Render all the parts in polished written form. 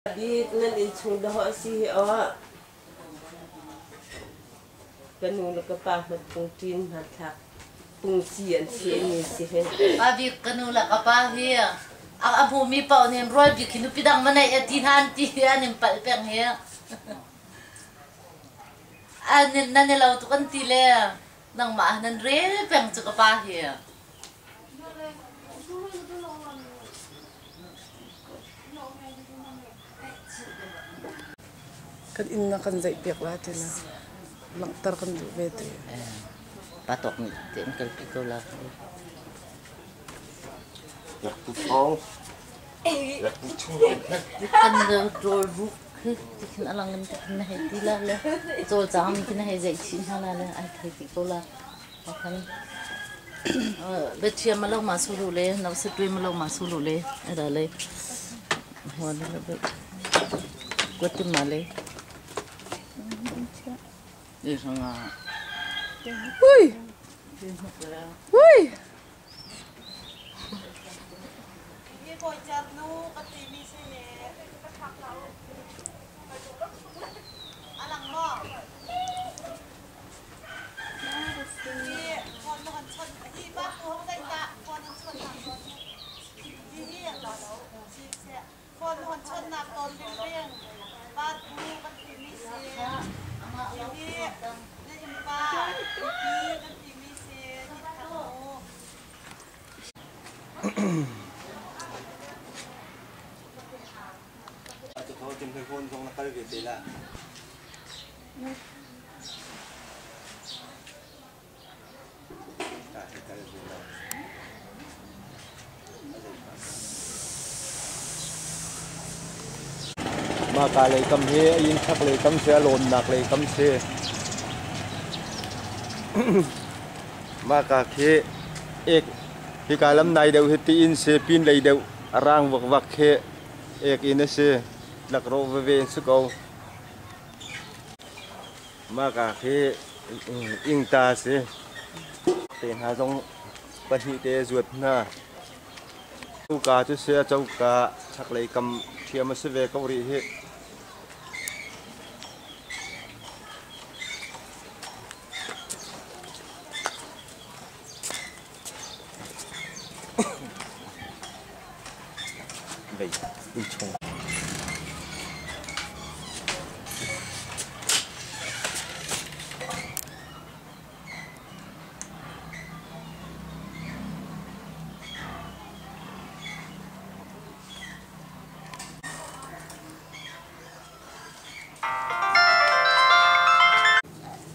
Bik nan innchung dawh a si hi aw. Ka nu le ka pa hmat pungṭin hmanthlak pungsi an chehmi si hi. Pa bik ka nu le ka pa hi a hmumi paoh nih rual bik hi nupi dang va neih a ti hna an ti an in palh peng hi. Nan i lo tuk an ti le nangmah nan rel peng cu ka pa hi. Kan inn na kan zeihpiak la ti la langhter kan duh ve ti. Pa tawk nih te an kalpi ko la. Yak tu thong. Yak tu chung Kan rawl ruk khi tikhin alang in tikhin na hei ti la le cawlcang mi khi na hei zeih chih hna la le ai thei ti ko la. Khan bethiam ma lo ma sulu le no se tui ma lo ma sulu le ada le ho le le kwati ma le ni sanga Ui! Ui! Mahka lei kam hi a inn chak lei kam si, a lawnnak lei kam si. Mahka khi ek hika lam nai deuh hi tiin si, pin lei deuh a rang vakvak khi ek inn a si. Tlakrawh veve in si ko. Mahka khi ingta a si. Te hna zong pahnih te zuat hna. Coka cu si a coka chaklei kam ṭhiam a si ve ko rih hih. Vei innchung.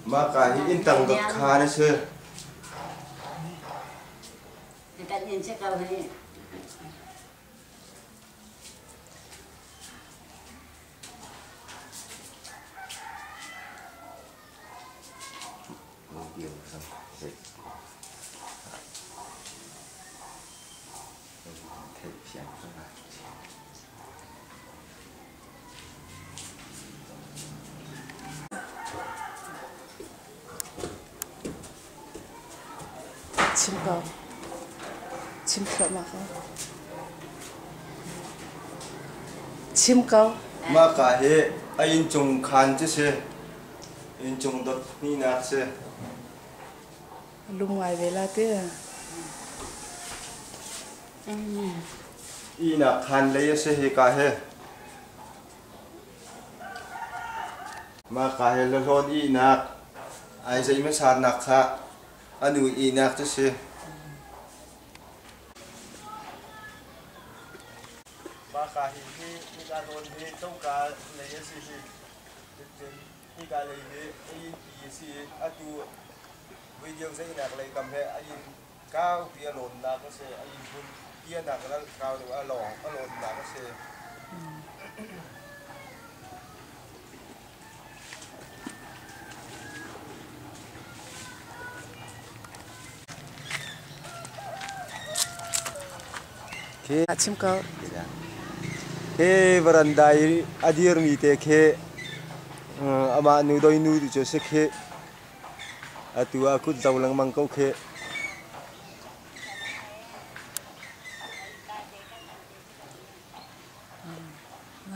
Mah ka hi inn tang dot khaan a si. Kan in si ko hi. Chim ko. Chim thluahmah ko. Chim ko. Mah ka hi a inncung khaan cu si. Inncung dot hnihnak si. Lum ngai ve la ti. Ihnak khaan lei a si hika hi. Mah ka hi hlawn ihnak ai zei hmasatnak kha a nu ihnak cu si. Mah ka hi hi hika zawn hi coka lei a si hi. Cun hika lei hi a innpi a si i atu video zeihnak lei kam he a inn kaupi a lawnnak a si. A inn hmun pianak kau deuh a lawng a lawnnak a si. Chim ko. Hi varanda i a dirmi te khi amah nu doi nu tu cu si khi. Atu ah kut zo lengmang ko khi.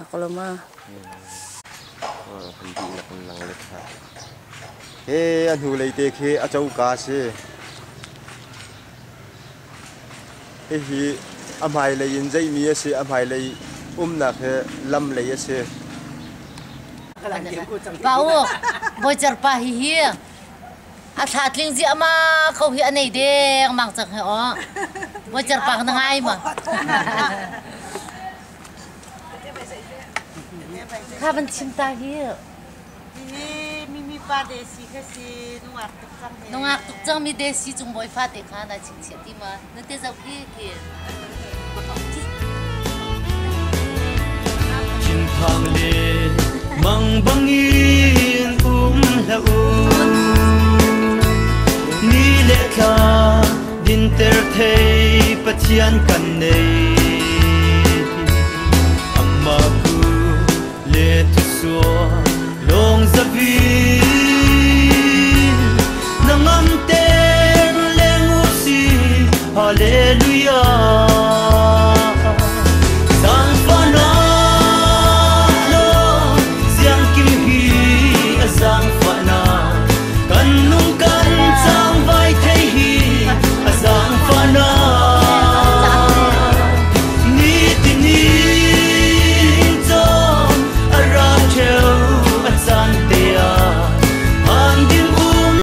ko lo ma. Kan dihlak in lang le tha. He a hnu lei te khi a coka si. Hihi a hmailei in zeimi a si, a hmailei umnak hi lam lei a si. Pa u, Bawicer pa hi hi a thla tling ziah ma ko hi a nei deng mang cang he aw. Bawicer pa na ngai ma. Kha van chim ta hi. Hihi mimi pa desi kha si nungak tuk cang he. Nungak tuk cang mi desi cung bawi fa te kha na chingchiah ti ma na te zoh khi khi. Thinphang le mang bangin um hlah u. Ni le thla dinter thei Pathian kan nei. Amah ku le thusua lawng zavi na ngam ten leng u si. Hallelujah.